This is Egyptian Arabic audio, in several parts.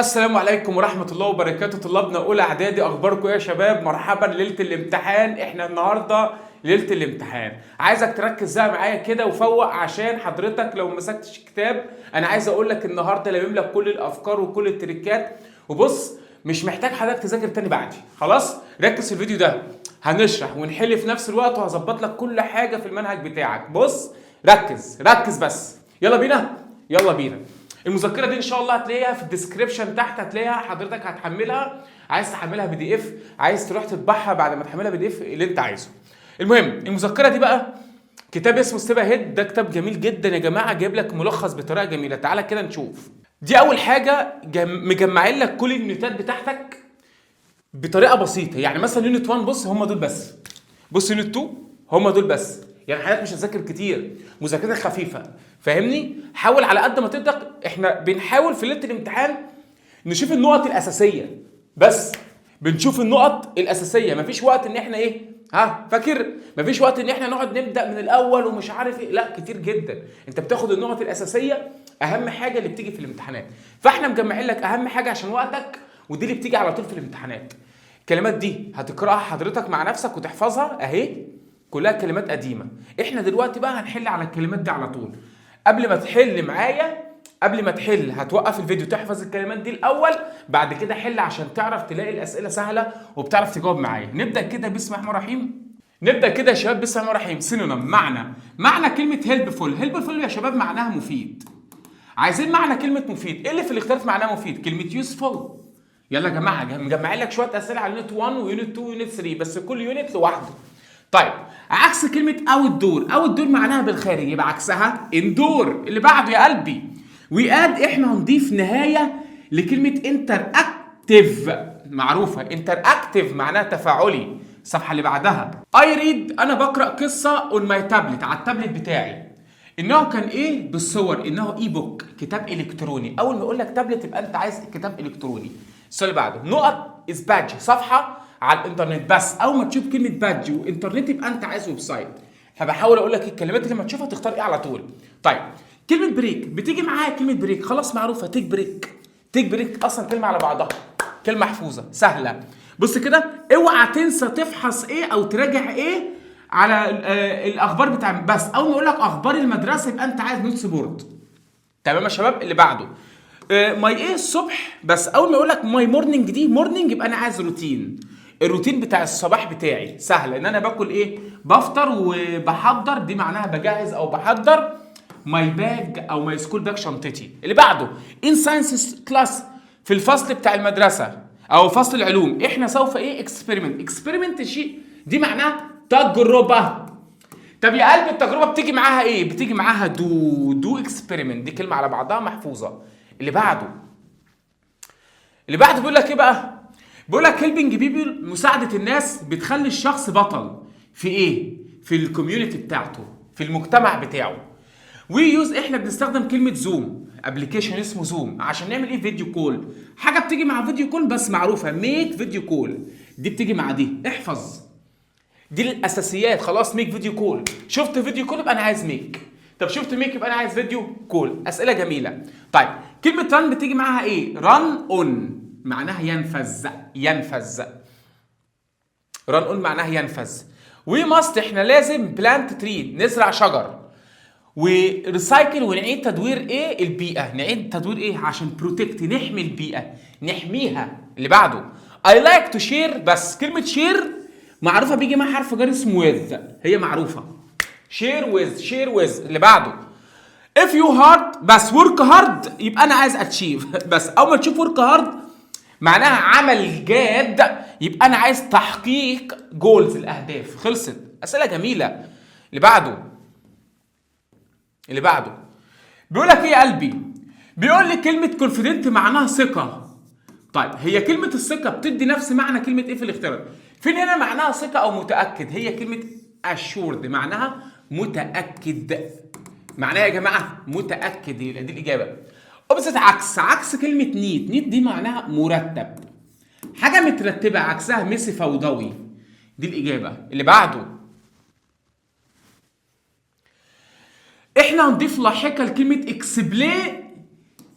السلام عليكم ورحمة الله وبركاته طلابنا أولى إعدادي، أخباركم إيه يا شباب؟ مرحبا. ليلة الامتحان، إحنا النهاردة ليلة الامتحان. عايزك تركز بقى معايا كده وفوق، عشان حضرتك لو مسكتش كتاب أنا عايز أقول لك النهاردة لامم لك كل الأفكار وكل التريكات، وبص مش محتاج حضرتك تذاكر تاني بعدي، خلاص؟ ركز في الفيديو ده، هنشرح ونحل في نفس الوقت، وهظبط لك كل حاجة في المنهج بتاعك. بص ركز ركز بس، يلا بينا يلا بينا. المذكرة دي ان شاء الله هتلاقيها في ال description تحت، هتلاقيها حضرتك هتحملها، عايز تحملها PDF، عايز تروح تطبعها بعد ما تحملها PDF، اللي انت عايزه. المهم المذكرة دي بقى كتاب اسمه Step Ahead، ده كتاب جميل جدا يا جماعه، جايب لك ملخص بطريقة جميله. تعالى كده نشوف. دي اول حاجة مجمعين لك كل اليونتات بتاعتك بطريقة بسيطه. يعني مثلا unit 1 بص هم دول بس، بص unit 2 هم دول بس، يعني حضرتك مش هتذاكر كتير، مذاكرتك خفيفه، فاهمني؟ حاول على قد ما تقدر. احنا بنحاول في ليلة الامتحان نشوف النقط الاساسية بس، بنشوف النقط الاساسيه، مفيش وقت ان احنا ايه ها فاكر، مفيش وقت ان احنا نقعد نبدا من الاول ومش عارف ايه، لا كتير جدا. انت بتاخد النقط الاساسيه، اهم حاجة اللي بتيجي في الامتحانات، فاحنا مجمعين لك اهم حاجة عشان وقتك، ودي اللي بتيجي على طول في الامتحانات. الكلمات دي هتقراها حضرتك مع نفسك وتحفظها، اهي كلها كلمات قديمة. احنا دلوقتي بقى هنحل على الكلمات دي على طول. قبل ما تحل معايا، قبل ما تحل هتوقف الفيديو تحفظ الكلمات دي الاول، بعد كده حل عشان تعرف تلاقي الاسئلة سهلة وبتعرف تجاوب معايا. نبدا كده بسم الله الرحمن الرحيم. نبدا كده يا شباب بسم الله الرحمن الرحيم. synonym معنى، معنى كلمة helpful. helpful يا شباب معناها مفيد. عايزين معنى كلمة مفيد، ايه اللي في الاختيارات معناها مفيد؟ كلمة useful. يلا يا جماعه، مجمعين لك شوية اسئلة على unit 1 و unit 2 و unit 3، بس كل unit لوحده. طيب عكس كلمة outdoor، outdoor معناها بالخارج، يبقى عكسها indoor. اللي بعده يا قلبي، we add احنا هنضيف نهاية لكلمة interactive، معروفة interactive معناها تفاعلي. الصفحة اللي بعدها، I read انا بقرا قصة on my tablet، على التابلت بتاعي. انه كان ايه بالصور؟ انه e-book، كتاب الكتروني. اول ما يقول لك تابلت يبقى انت عايز كتاب الكتروني. السؤال اللي بعده، نقط is page، صفحة على الانترنت. بس اول ما تشوف كلمة page وانترنت يبقى انت عايز website. فبحاول اقول لك الكلمات اللي لما تشوفها تختار ايه على طول. طيب كلمة break بتيجي معاها كلمة break، خلاص معروفه، take break. take break اصلا كلمة على بعضها، كلمة محفوظة سهله. بص كده، اوعى تنسى تفحص ايه او تراجع ايه على الاخبار بتاع، بس اول ما يقول لك اخبار المدرسة يبقى انت عايز notice board. تمام يا شباب؟ اللي بعده، my ايه الصبح، بس اول ما يقول لك my morning، دي morning يبقى انا عايز روتين، الروتين بتاع الصباح بتاعي. سهل، ان انا باكل ايه، بفطر وبحضر، دي معناها بجهز او بحضر my bag او my school bag، شنطتي. اللي بعده، in science class، في الفصل بتاع المدرسة او فصل العلوم، احنا سوف ايه؟ experiment. experiment شيء، دي معناها تجربه. طب يا قلبي التجربة بتيجي معاها ايه؟ بتيجي معاها do، do experiment، دي كلمة على بعضها محفوظه. اللي بعده، اللي بعده بيقول لك ايه بقى؟ بيقول لك helping people، مساعدة الناس بتخلي الشخص بطل في ايه؟ في ال community بتاعته، في المجتمع بتاعه. we use احنا بنستخدم كلمة Zoom، application اسمه Zoom، عشان نعمل ايه؟ video call. حاجة بتيجي مع video call بس معروفه، make video call، دي بتيجي مع دي، احفظ دي الاساسيات خلاص. make video call، شفت video call يبقى انا عايز make، طب شفت make يبقى انا عايز video call. اسئلة جميله. طيب كلمة run بتيجي معاها ايه؟ run on معناها ينفذ، ينفذ، run on معناها ينفذ. we must احنا لازم plant tree، نزرع شجر، و recycle ونعيد تدوير ايه؟ البيئه. نعيد تدوير ايه؟ عشان protect، نحمي البيئه، نحميها. اللي بعده، I like to share، بس كلمة share معروفة بيجي معاها حرف جر اسمه with، هي معروفة share with، share with. اللي بعده، if you hard بس work hard يبقى انا عايز achieve. بس اول ما تشوف work hard معناها عمل جاد، يبقى انا عايز تحقيق goals، الاهداف. خلصت، اسئلة جميله. اللي بعده، اللي بعده بيقول لك ايه يا قلبي؟ بيقول لي كلمة confident معناها ثقه. طيب هي كلمة الثقة بتدي نفس معنى كلمة ايه في الاختيارات؟ فين هنا معناها ثقة او متاكد؟ هي كلمة assured معناها متاكد. معناها يا جماعة متاكد، يبقى دي الاجابه. opposite عكس، عكس كلمة neat. neat دي معناها مرتب، حاجة مترتبة عكسها messy فوضوي، دي الاجابه. اللي بعده، احنا هنضيف لاحقة لكلمة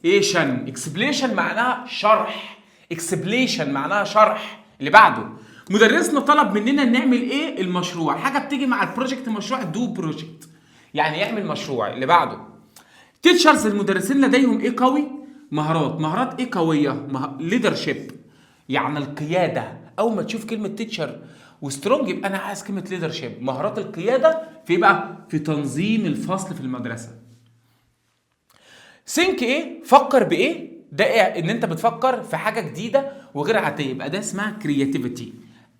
explanation. explanation معناها شرح، explanation معناها شرح. اللي بعده، مدرسنا طلب مننا نعمل ايه؟ المشروع. حاجة بتيجي مع ال project، مشروع، do project يعني يعمل مشروع. اللي بعده، teachers المدرسين لديهم ايه قوي؟ مهارات. مهارات ايه قويه؟ leadership يعني القياده. اول ما تشوف كلمة teacher و strong يبقى انا عايز كلمة leadership، مهارات القيادة في إيه بقى؟ في تنظيم الفصل في المدرسه. think ايه؟ فكر بايه؟ ده إيه؟ ان انت بتفكر في حاجة جديدة وغير عاديه، يبقى ده اسمها creativity،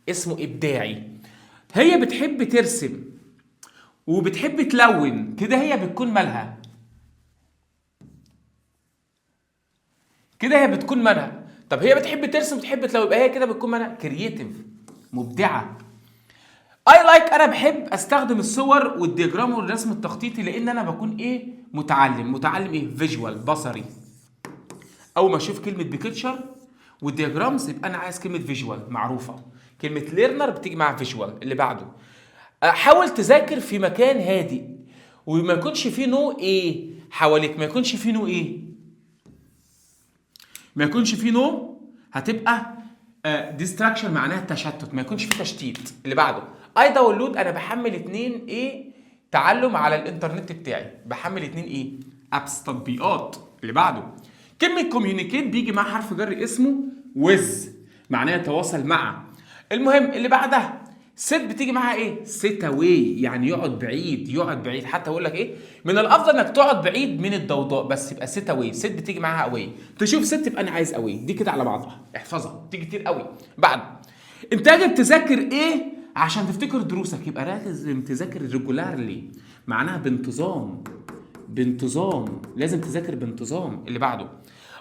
اسمه ابداعي. هي بتحب ترسم وبتحب تلون كده، هي بتكون مالها؟ كده هي بتكون مالها؟ طب هي بتحب ترسم وبتحب تلون، يبقى هي كده بتكون مالها؟ creative، مبدعه. I like انا بحب استخدم الصور وال diagram والرسم التخطيطي لان انا بكون ايه؟ متعلم. متعلم ايه؟ visual، بصري. اول ما اشوف كلمة picture وال diagrams يبقى انا عايز كلمة visual، معروفة كلمة learner بتيجي مع visual. اللي بعده، حاول تذاكر في مكان هادئ وما يكونش فيه no ايه حواليك. ما يكونش فيه no ايه؟ ما يكونش فيه no هتبقى distraction معناها تشتت، ما يكونش فيه تشتيت. اللي بعده، I download انا بحمل اتنين ايه تعلم على الانترنت بتاعي؟ بحمل اتنين ايه؟ apps، تطبيقات. اللي بعده، كلمة communicate بيجي مع حرف جر اسمه with معناه يتواصل مع. المهم اللي بعدها، sit بتيجي معاها ايه؟ sit away يعني يقعد بعيد، يقعد بعيد. حتى اقول لك ايه؟ من الافضل انك تقعد بعيد من الضوضاء، بس يبقى sit away. sit بتيجي معاها away، تشوف sit يبقى انا عايز away. دي كده على بعضها احفظها، تيجي كتير قوي. بعد، انت يجب تذاكر ايه عشان تفتكر دروسك؟ يبقى لازم تذاكر regularly معناها بانتظام، بانتظام، لازم تذاكر بانتظام. اللي بعده،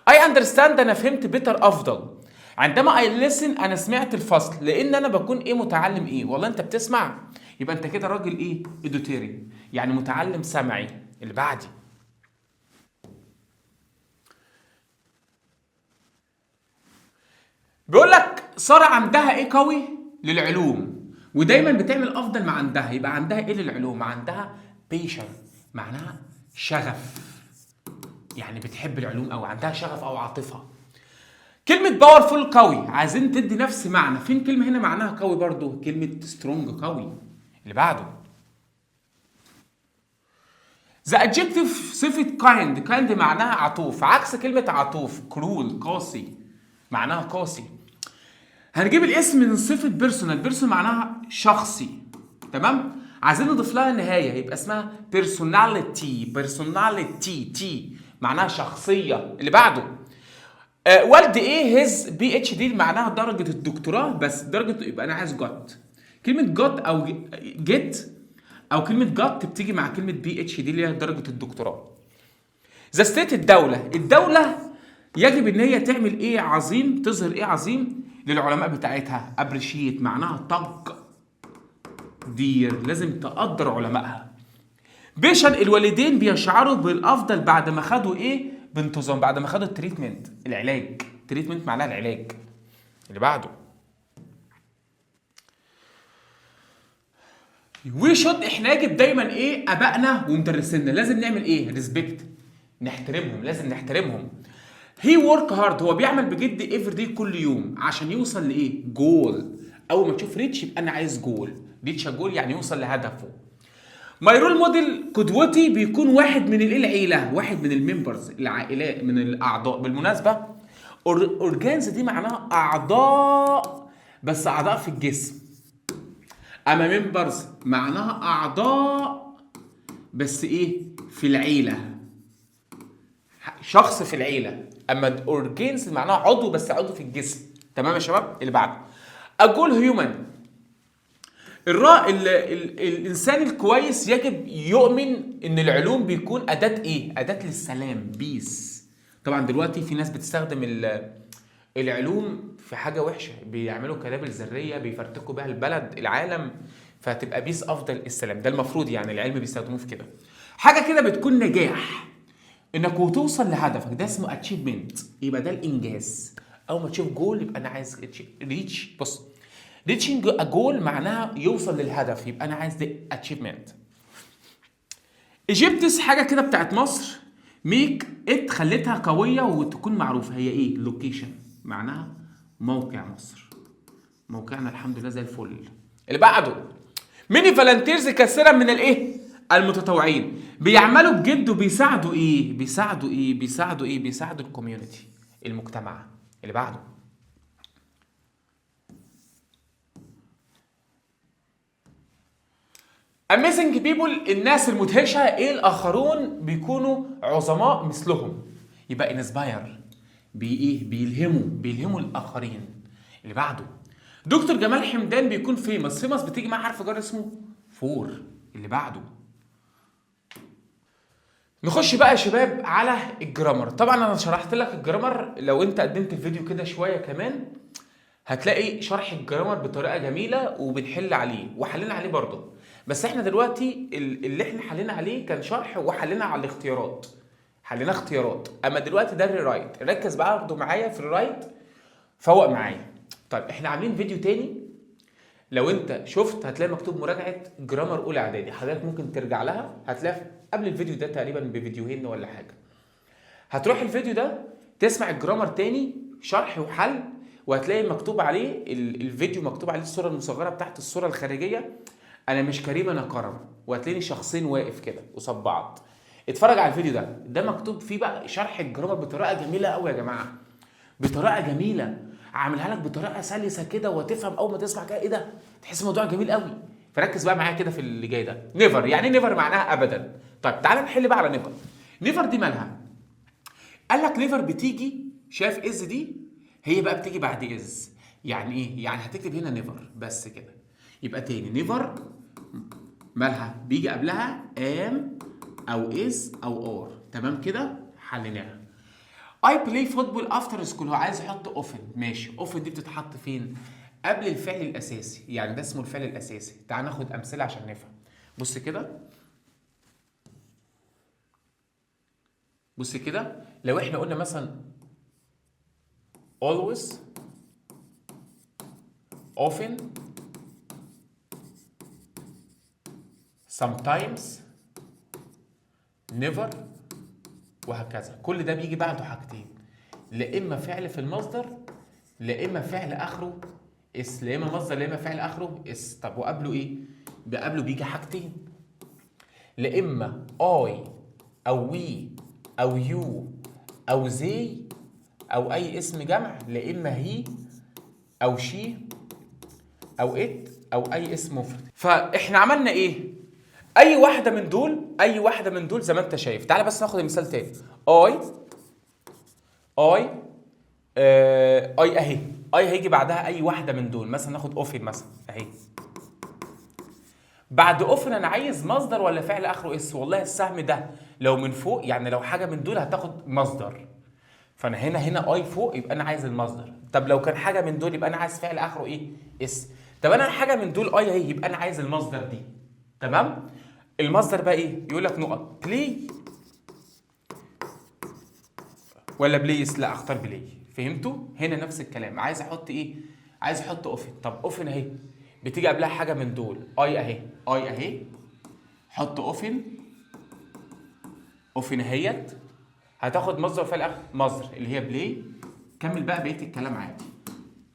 I understand انا فهمت better افضل عندما I listen انا سمعت الفصل لان انا بكون ايه؟ متعلم ايه؟ والله انت بتسمع يبقى انت كده راجل ايه؟ auditory يعني متعلم سمعي. اللي بعدي، بيقول لك ساره عندها ايه قوي للعلوم ودايما بتعمل افضل ما عندها، يبقى عندها ايه للعلوم؟ عندها passion معناها شغف، يعني بتحب العلوم او عندها شغف او عاطفة. كلمة powerful قوي، عايزين تدي نفس معنى، فين كلمة هنا معناها قوي برضو؟ كلمة strong قوي. اللي بعده، the adjective صفة kind، kind معناها عطوف، عكس كلمة عطوف cruel قاسي، معناها قاسي. هنجيب الاسم من صفة personal، person معناها شخصي، تمام؟ عايزين نضيف لها نهاية يبقى اسمها personality، personality ty معناها شخصية. اللي بعده، والد ايه his PhD معناها درجة الدكتوراه، بس درجة يبقى انا عايز got. كلمة got او get او كلمة got بتيجي مع كلمة PhD اللي هي درجة الدكتوراه. the state الدولة، الدولة يجب ان هي تعمل ايه عظيم، تظهر ايه عظيم للعلماء بتاعتها؟ appreciate معناها تقدير، لازم تقدر علمائها. patient الوالدين بيشعروا بالافضل بعد ما خدوا ايه بانتظام؟ بعد ما خدوا ال treatment العلاج، treatment معناها العلاج. اللي بعده، we should احنا يجب دايما ايه ابائنا ومدرسينا لازم نعمل ايه؟ respect نحترمهم، لازم نحترمهم. he work hard هو بيعمل بجد every day كل يوم عشان يوصل لايه؟ جول. اول ما تشوف reach يبقى انا عايز goal، reach goal يعني يوصل لهدفه. my role model قدوتي بيكون واحد من الايه العيلة، واحد من ال members العائلات من الاعضاء. بالمناسبة organs دي معناها اعضاء، بس اعضاء في الجسم، اما members معناها اعضاء بس ايه؟ في العيلة، شخص في العيلة. اما organs معناها عضو بس عضو في الجسم. تمام يا شباب؟ اللي بعده، a good human الانسان الكويس يجب يؤمن ان العلوم بيكون اداه ايه؟ اداه للسلام، peace. طبعا دلوقتي في ناس بتستخدم العلوم في حاجة وحشة، بيعملوا قنابل ذرية بيفرتكوا بيها البلد العالم، فهتبقى peace افضل السلام. ده المفروض يعني العلم بيستخدموه في كده. حاجة كده بتكون نجاح انك وتوصل لهدفك، ده اسمه achievement، يبقى ده الانجاز. اول ما تشوف جول يبقى انا عايز reach. بص reaching a goal معناها يوصل للهدف، يبقى انا عايز ده achievement. Egypt's حاجة كده بتاعت مصر make it خلتها قوية وتكون معروفة، هي ايه؟ location، معناها موقع مصر. موقعنا الحمد لله زي الفل. اللي بعده many volunteers، كثيرا من الايه؟ المتطوعين بيعملوا بجد وبيساعدوا ايه؟ بيساعدوا ايه؟ بيساعدوا ايه؟ بيساعدوا ال community، المجتمع. اللي بعده amazing people، الناس المدهشة، ايه؟ الاخرون بيكونوا عظماء مثلهم، يبقى inspire، بي ايه؟ بيلهموا الاخرين. اللي بعده دكتور جمال حمدان بيكون famous، famous بتيجي مع حرف جر اسمه for. اللي بعده نخش بقى يا شباب على ال grammar. طبعا انا شرحت لك ال grammar، لو انت قدمت الفيديو كده شوية كمان هتلاقي شرح ال grammar بطريقة جميلة وبنحل عليه وحلينا عليه برضه، بس احنا دلوقتي اللي احنا حلينا عليه كان شرح وحلينا على الاختيارات، حلينا اختيارات. اما دلوقتي ده ال rewrite، ركز بقى برضه معايا في ال rewrite، فوق معايا. طيب احنا عاملين فيديو تاني لو انت شفت هتلاقي مكتوب مراجعه grammar اولى اعدادي، حضرتك ممكن ترجع لها، هتلاقيها قبل الفيديو ده تقريبا بفيديوهين ولا حاجة. هتروح الفيديو ده تسمع ال grammar تاني شرح وحل، وهتلاقي مكتوب عليه الفيديو مكتوب عليه الصورة المصغرة بتاعت الصورة الخارجية، انا مش كريم انا كرم، وهتلاقيني شخصين واقف كده قصاد بعض. اتفرج على الفيديو ده، ده مكتوب فيه بقى شرح ال grammar بطريقة جميلة قوي يا جماعة، بطريقة جميلة، عاملها لك بطريقة سلسه كده، وتفهم اول ما تسمع كده ايه ده، تحس الموضوع جميل قوي. فركز بقى معايا كده في اللي جاي ده. never، يعني ايه never؟ معناها ابدا. طيب تعالى نحل بقى على never. never دي مالها؟ قال لك never بتيجي، شايف is دي؟ هي بقى بتيجي بعد is. يعني ايه؟ يعني هتكتب هنا never بس كده. يبقى تاني never مالها؟ بيجي قبلها am او is او are. تمام كده؟ حليناها. I play football after school، هو عايز يحط often، ماشي. often دي بتتحط فين؟ قبل الفعل الاساسي، يعني ده اسمه الفعل الاساسي. تعال ناخد امثلة عشان نفهم. بص كده، بص كده، لو احنا قلنا مثلا always، often، sometimes، never، وهكذا. كل ده بيجي بعده حاجتين، لا اما فعل في المصدر، لا اما فعل اخره s، لا اما مصدر لا اما فعل اخره s. طب وقبله ايه؟ بقبله بيجي حاجتين، لا اما I او we او you او they او اي اسم جمع، لا اما he او she او it او اي اسم مفرد. فاحنا عملنا ايه؟ اي واحدة من دول، اي واحدة من دول زي ما انت شايف. تعالى بس ناخد المثال تاني. I I I اهي، I هيجي بعدها اي واحدة من دول. مثلا ناخد often مثلا اهي، بعد often انا عايز مصدر ولا فعل اخره s؟ والله السهم ده لو من فوق، يعني لو حاجة من دول هتاخد مصدر، فانا هنا I فوق يبقى انا عايز المصدر. طب لو كان حاجة من دول يبقى انا عايز فعل اخره ايه؟ s. طب انا حاجة من دول I اهي، يبقى انا عايز المصدر دي. تمام؟ المصدر بقى ايه؟ يقول لك نقط play ولا plays؟ لا اختار play. فهمتوا؟ هنا نفس الكلام، عايز احط ايه؟ عايز احط often. طب often اهي بتيجي قبلها حاجة من دول، I اهي، I اهي، حط often، often اهيت هتاخد مصدر فعل اخر مصدر اللي هي play. كمل بقى بقية الكلام عادي،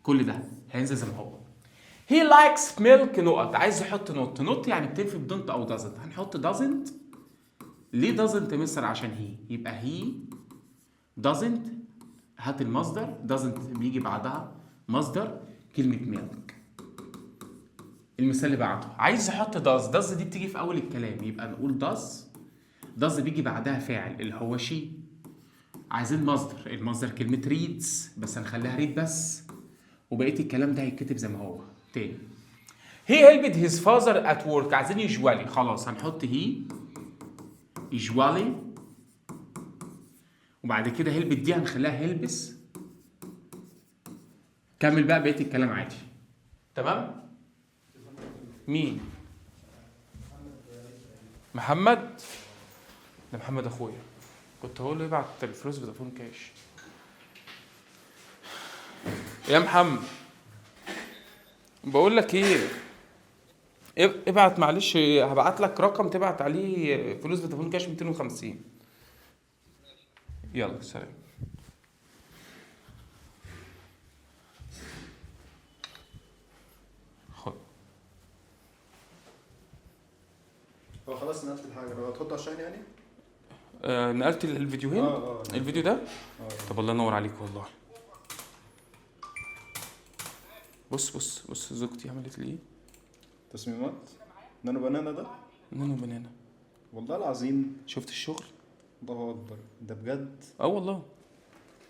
كل ده هينزل زي ما هو. He likes milk نقط، عايز يحط not. not يعني بتنفي ب don't او doesn't، هنحط doesn't. ليه doesn't مستر؟ عشان he، يبقى he doesn't، هات المصدر، doesn't بيجي بعدها مصدر كلمة milk. المثال اللي بعده عايز يحط does، does دي بتيجي في أول الكلام، يبقى نقول does، does بيجي بعدها فاعل اللي هو she. عايزين مصدر، المصدر كلمة reads بس هنخليها read بس، وبقية الكلام ده هيتكتب زي ما هو. تاني he helped his father at work، عايزين usually، خلاص هنحط he usually، وبعد كده helped دي هنخليها helps. كمل بقى بقية الكلام عادي. تمام؟ مين؟ محمد؟ ده محمد اخويا، كنت هقول له يبعت الفلوس فودافون كاش. يا محمد بقول لك ايه، ابعت، معلش هبعت لك رقم تبعت عليه فلوس فودافون كاش 250. يلا سلام. خد. هو خلاص نقلت الحاجة، لو هتحطه على الشحن يعني؟ نقلت الفيديوهين؟ الفيديو ده؟ طب الله ينور عليك والله. بص بص بص زوجتي عملت لي ايه؟ تصميمات Nano Banana ده؟ Nano Banana والله العظيم. شفت الشغل؟ الله اكبر، ده بجد. والله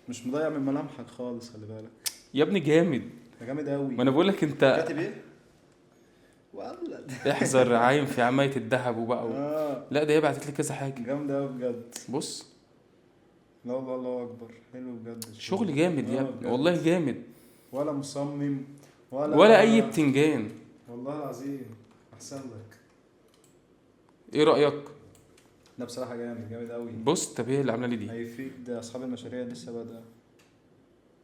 مش مضيع من ملامحك خالص، خلي بالك يا ابني. جامد ده، جامد قوي. ما انا بقول لك انت كاتب ايه؟ ولا احذر عايم في عماية الذهب وبقى لا ده هي بعتت لي كذا حاجة جامدة قوي بجد. بص لا والله الله اكبر، حلو بجد شغل جامد يا ابني والله جامد. ولا مصمم ولا اي بتنجان والله العظيم. احسن لك. ايه رايك؟ لا بصراحة جامد جامد قوي. بص طب هي اللي عامله لي دي هيفيد اصحاب المشاريع اللي لسه بادئه.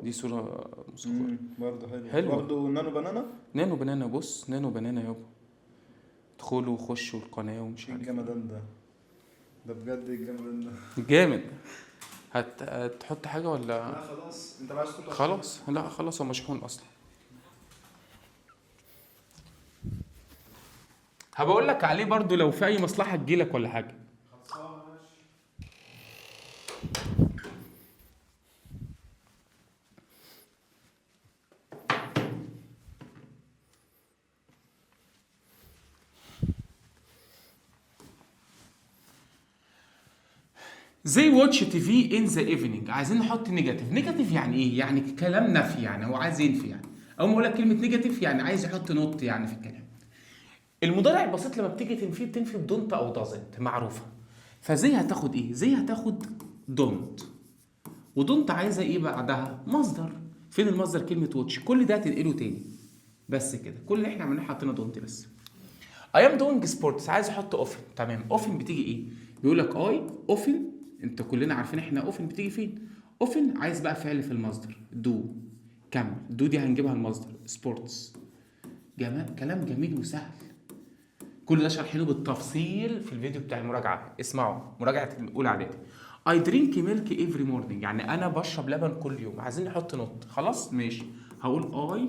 دي صوره مصغرة برضه حلو برضه. Nano Banana، Nano Banana. بص Nano Banana يابا، ادخلوا وخشوا القناة ومش عارف ايه الجمدان ده، ده بجد الجمدان ده جامد. هتحط حاجة ولا لا؟ خلاص انت عايز تحط؟ خلاص لا خلاص هو مشحون اصلا. هبقول لك عليه برضو لو في اي مصلحة تجيلك ولا حاجة. They watch TV in the evening. عايزين نحط negative. negative يعني ايه؟ يعني كلام نفي، يعني هو عايز ينفي يعني. اول ما اقول لك كلمة negative يعني عايز يحط not يعني في الكلام. المضارع البسيط لما بتيجي تنفيه بتنفي ب don't او doesn't معروفة. ف they هتاخد ايه؟ they هتاخد don't. و don't عايزه ايه بعدها؟ مصدر. فين المصدر؟ كلمة watch. كل ده هتنقله تاني بس كده. كل اللي احنا عملناه حطينا don't بس. I am doing sports. عايز احط often. تمام. often بتيجي ايه؟ بيقول لك I often، انت كلنا عارفين احنا often بتيجي فين. often عايز بقى فعل في المصدر do. كمل do دي هنجيبها المصدر sports. كلام جميل وسهل. كل ده شارحينه بالتفصيل في الفيديو بتاع المراجعة، اسمعوا مراجعه الاولى اعدادي. I drink milk every morning، يعني انا بشرب لبن كل يوم. عايزين نحط not. خلاص ماشي، هقول I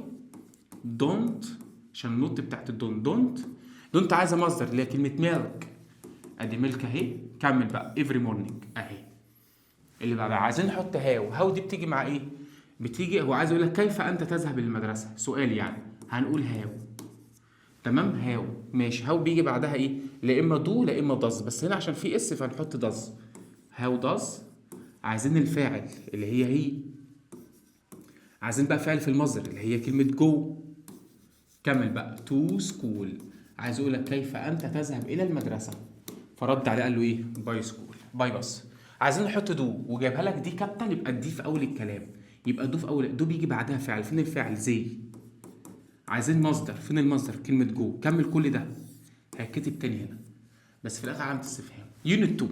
don't عشان ال not بتاعت ال don't. don't don't عايزه مصدر اللي هي كلمة milk، ادي milk اهي. كمل بقى every morning اهي. اللي بعدها عايزين نحط how. how دي بتيجي مع ايه؟ بتيجي هو عايز يقول لك كيف انت تذهب للمدرسة، سؤال يعني، هنقول how. تمام how ماشي. how بيجي بعدها ايه؟ لا اما do لا اما does، بس هنا عشان في s فهنحط does. how does. عايزين الفاعل اللي هي he، عايزين بقى فعل في المصدر اللي هي كلمة جو. كمل بقى to school. عايز اقول لك كيف انت تذهب الى المدرسة، فرد عليه قال له ايه؟ by school by bus. عايزين نحط do وجايبها لك D capital، يبقى ال D في اول الكلام، يبقى do في اول، do بيجي بعدها فعل، فين الفعل؟ they. عايزين مصدر، فين المصدر؟ كلمة جو. كمل كل ده هيتكتب تاني هنا بس في الاخر علامة استفهام. unit 2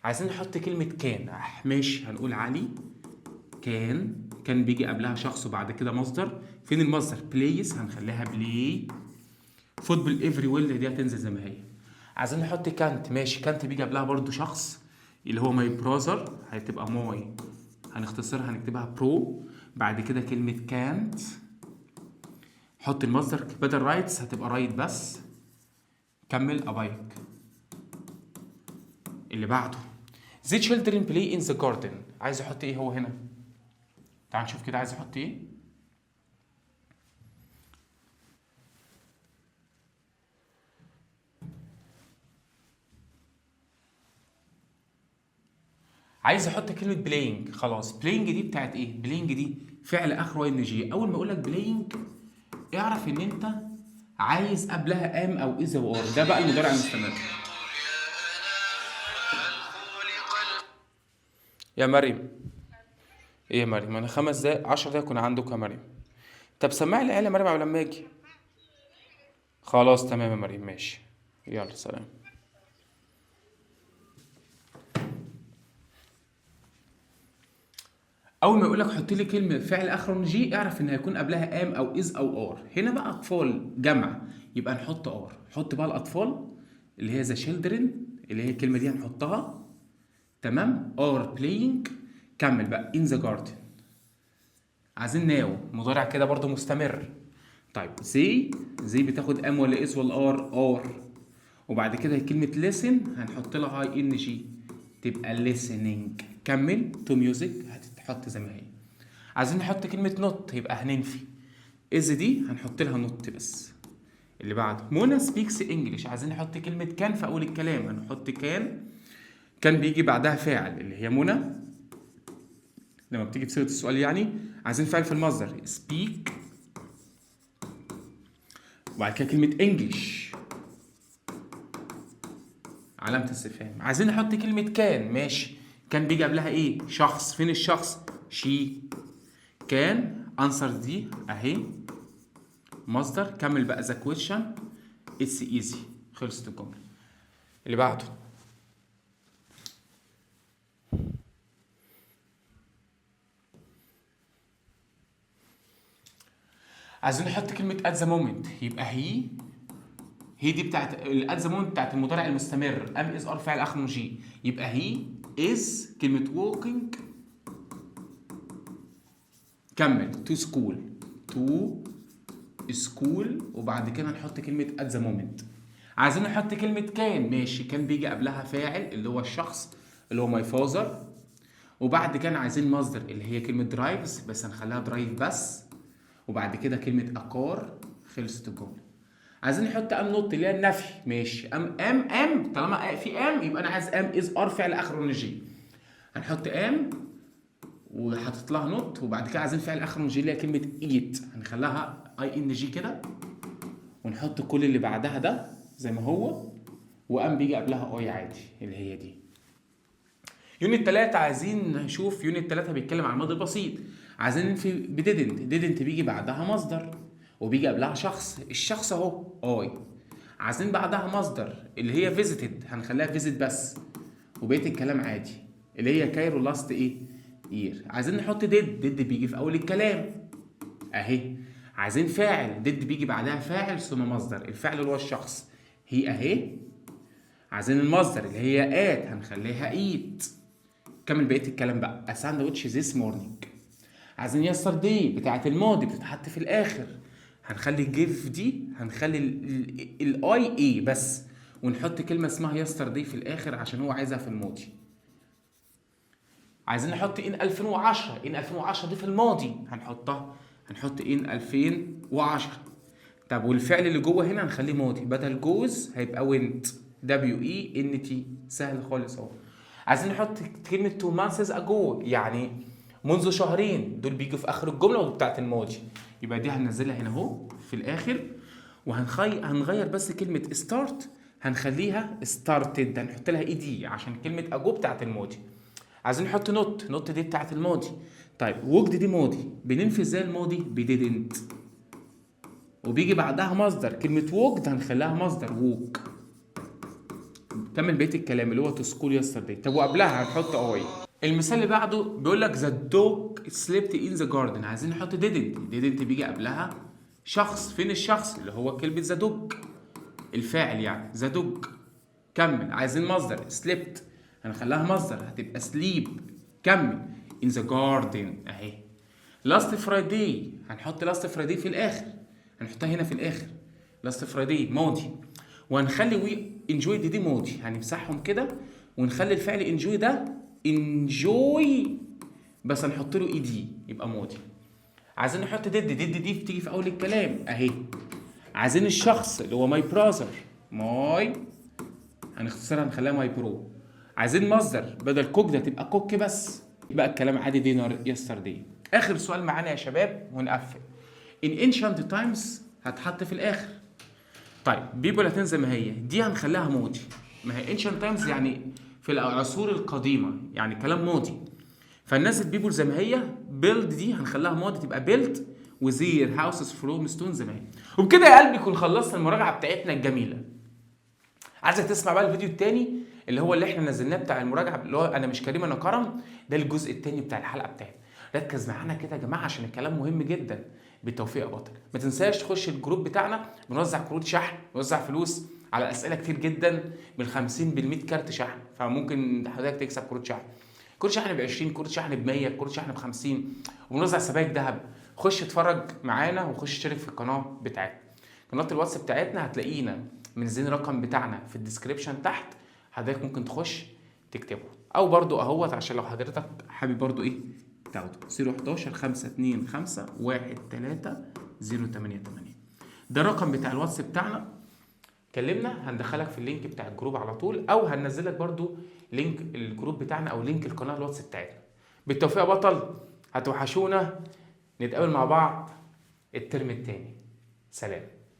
عايزين نحط كلمة can. ماشي، هنقول علي can. can بيجي قبلها شخص وبعد كده مصدر، فين المصدر؟ plays، هنخليها play. football every ويل دي هتنزل زي ما هي. عايزين نحط كانت. ماشي، كانت بيجي قبلها برضو شخص اللي هو my brother، هتبقى my، هنختصرها هنكتبها bro. بعد كده كلمة كانت، حط المصدر بدل rides هتبقى ride بس. كمل a bike. اللي بعده The children play in the garden. عايز يحط ايه هو هنا؟ تعال نشوف كده عايز يحط ايه. عايز احط كلمة playing. خلاص playing دي بتاعت ايه؟ playing دي فعل اخره ing. اول ما اقول لك playing اعرف ان انت عايز قبلها am او is او are، ده بقى المضارع المستمر. يا مريم، ايه يا مريم؟ انا 5 دقايق 10 دقايق كنا عندك يا مريم. طب سمعي العيال يا مريم على لما اجي. خلاص تمام يا مريم، ماشي، يلا سلام. اول ما يقول لك حط لي كلمة فعل اخره ing اعرف ان هيكون قبلها am او is او are. هنا بقى اطفال جمع يبقى نحط are. حط بقى الاطفال اللي هي the children اللي هي الكلمة دي هنحطها. تمام، are playing، كمل بقى in the garden. عايزين now مضارع كده برضو مستمر. طيب they، they بتاخد am ولا is ولا are؟ are. وبعد كده كلمة listen هنحط لها ing تبقى listening. كمل to music هتتحط زي ما هي. عايزين نحط كلمة not، يبقى هننفي is دي، هنحط لها not بس. اللي بعده منى speaks English، عايزين نحط كلمة can في أول الكلام، هنحط can. can بيجي بعدها فاعل اللي هي منى لما بتيجي بصيغة السؤال، يعني عايزين فعل في المصدر speak، وبعد كده كلمة English علامة استفهام. عايزين نحط كلمة can، ماشي، can بيجي قبلها ايه؟ شخص، فين الشخص؟ she can answer دي اهي مصدر. كمل بقى the question it's easy. خلصت الجملة. اللي بعده عايزين نحط كلمة at the moment، يبقى he، he دي بتاعت ال at the moment بتاعت المضارع المستمر، am is are فاعل اخره ing، يبقى he is كلمة walking، كمل to school، to school، وبعد كده نحط كلمة at the moment. عايزين نحط كلمة can، ماشي، can بيجي قبلها فاعل اللي هو الشخص اللي هو my father، وبعد كده عايزين مصدر اللي هي كلمة drives بس هنخليها drive بس، وبعد كده كلمة a car. خلصت الجملة. عايزين نحط am not اللي هي النفي، ماشي، am am am، طالما في am يبقى انا عايز am is are فعل اخره ing، هنحط am وحاطط لها not، وبعد كده عايزين فعل اخره ing اللي هي كلمة eat، هنخليها ing كده، ونحط كل اللي بعدها ده زي ما هو، و am بيجي قبلها I عادي اللي هي دي. unit 3 عايزين نشوف unit 3 بيتكلم عن الماضي البسيط. عايزين ننفي ب didn't، didn't بيجي بعدها مصدر وبيجي قبلها شخص، الشخص اهو I. عايزين بعدها مصدر اللي هي visited، هنخليها visit بس وبقية الكلام عادي اللي هي Cairo last ايه year. عايزين نحط did، did بيجي في اول الكلام اهي. عايزين فاعل، did بيجي بعدها فاعل ثم مصدر، الفاعل اللي هو الشخص he اهي. عايزين المصدر اللي هي ate، هنخليها eat. كمل بقية الكلام بقى a sandwich this morning. عايزين yesterday بتاعت الماضي بتتحط في الاخر، هنخلي give دي هنخلي ال i a بس، ونحط كلمة اسمها yesterday في الاخر عشان هو عايزها في الماضي. عايزين نحط in 2010، in 2010 دي في الماضي هنحطها، هنحط in 2010. طب والفعل اللي جوه هنا هنخليه ماضي، بدل goes هيبقى went، W E N T، سهل خالص اهو. عايزين نحط كلمة 2 months ago يعني منذ شهرين، دول بيجوا في اخر الجملة وبتاعت الماضي، يبقى دي هننزلها هنا اهو في الاخر. وهنغير بس كلمة start هنخليها started، هنحط لها ed عشان كلمة ago بتاعت الماضي. عايزين نحط not، not دي بتاعت الماضي. طيب walked دي ماضي، بننفي ازاي الماضي؟ ب didn't، وبيجي بعدها مصدر، كلمة walked هنخليها مصدر walk. كمل بقية الكلام اللي هو to school yesterday. طب وقبلها هنحط I. المثال اللي بعده بيقول لك the dog slept in the garden، عايزين نحط didn't، didn't بيجي قبلها شخص، فين الشخص؟ اللي هو كلمة the dog الفاعل يعني the dog. كمل، عايزين مصدر slept هنخليها مصدر هتبقى sleep. كمل in the garden اهي. last Friday هنحط last Friday في الاخر، هنحطها هنا في الاخر last Friday ماضي، وهنخلي we enjoyed دي ماضي، هنمسحهم كده ونخلي الفعل enjoy ده enjoy بس هنحط له ed يبقى ماضي. عايزين نحط did، did دي بتيجي في اول الكلام اهي. عايزين الشخص اللي هو my brother، my هنختصرها نخليها my bro. عايزين مصدر بدل cook ده تبقى cook بس، يبقى الكلام عادي dinner yesterday. اخر سؤال معانا يا شباب ونقفل. in ancient times هتحط في الاخر. طيب people هتنزل ما هي دي هنخليها ماضي، ما هي ancient times يعني في العصور القديمة يعني كلام ماضي، فننزل people زي ما هي. build دي هنخليها ماضي تبقى built، و their houses from stone زي ما هي. وبكده يا قلبي يكون خلصنا المراجعة بتاعتنا الجميلة. عايزك تسمع بقى الفيديو التاني اللي هو اللي احنا نزلناه بتاع المراجعة اللي هو انا مش كريم انا كرم، ده الجزء التاني بتاع الحلقة بتاعتنا. ركز معانا كده يا جماعة عشان الكلام مهم جدا. بالتوفيق يا بطل. ما تنساش تخش ال group بتاعنا، بنوزع كروت شحن، بنوزع فلوس على اسئلة كتير جدا، من 50 بال 100 كارت شحن، فممكن حضرتك تكسب كروت شحن. كروت شحن ب 20، كروت شحن ب 100، كروت شحن ب 50، وبنوزع سبائك ذهب. خش اتفرج معانا وخش اشترك في القناة بتاعتنا. قناة الواتس بتاعتنا هتلاقينا منزلين الرقم بتاعنا في ال description تحت، حضرتك ممكن تخش تكتبه، او برضو اهوت عشان لو حضرتك حابب برضو ايه تاخده، 011 525 13 088، ده الرقم بتاع الواتس بتاعنا. كلمنا هندخلك في ال link بتاع ال group على طول، او هننزلك برضو link ال group بتاعنا او link القناة الواتس بتاعتنا. بالتوفيق يا بطل، هتوحشونا، نتقابل مع بعض الترم التاني. سلام.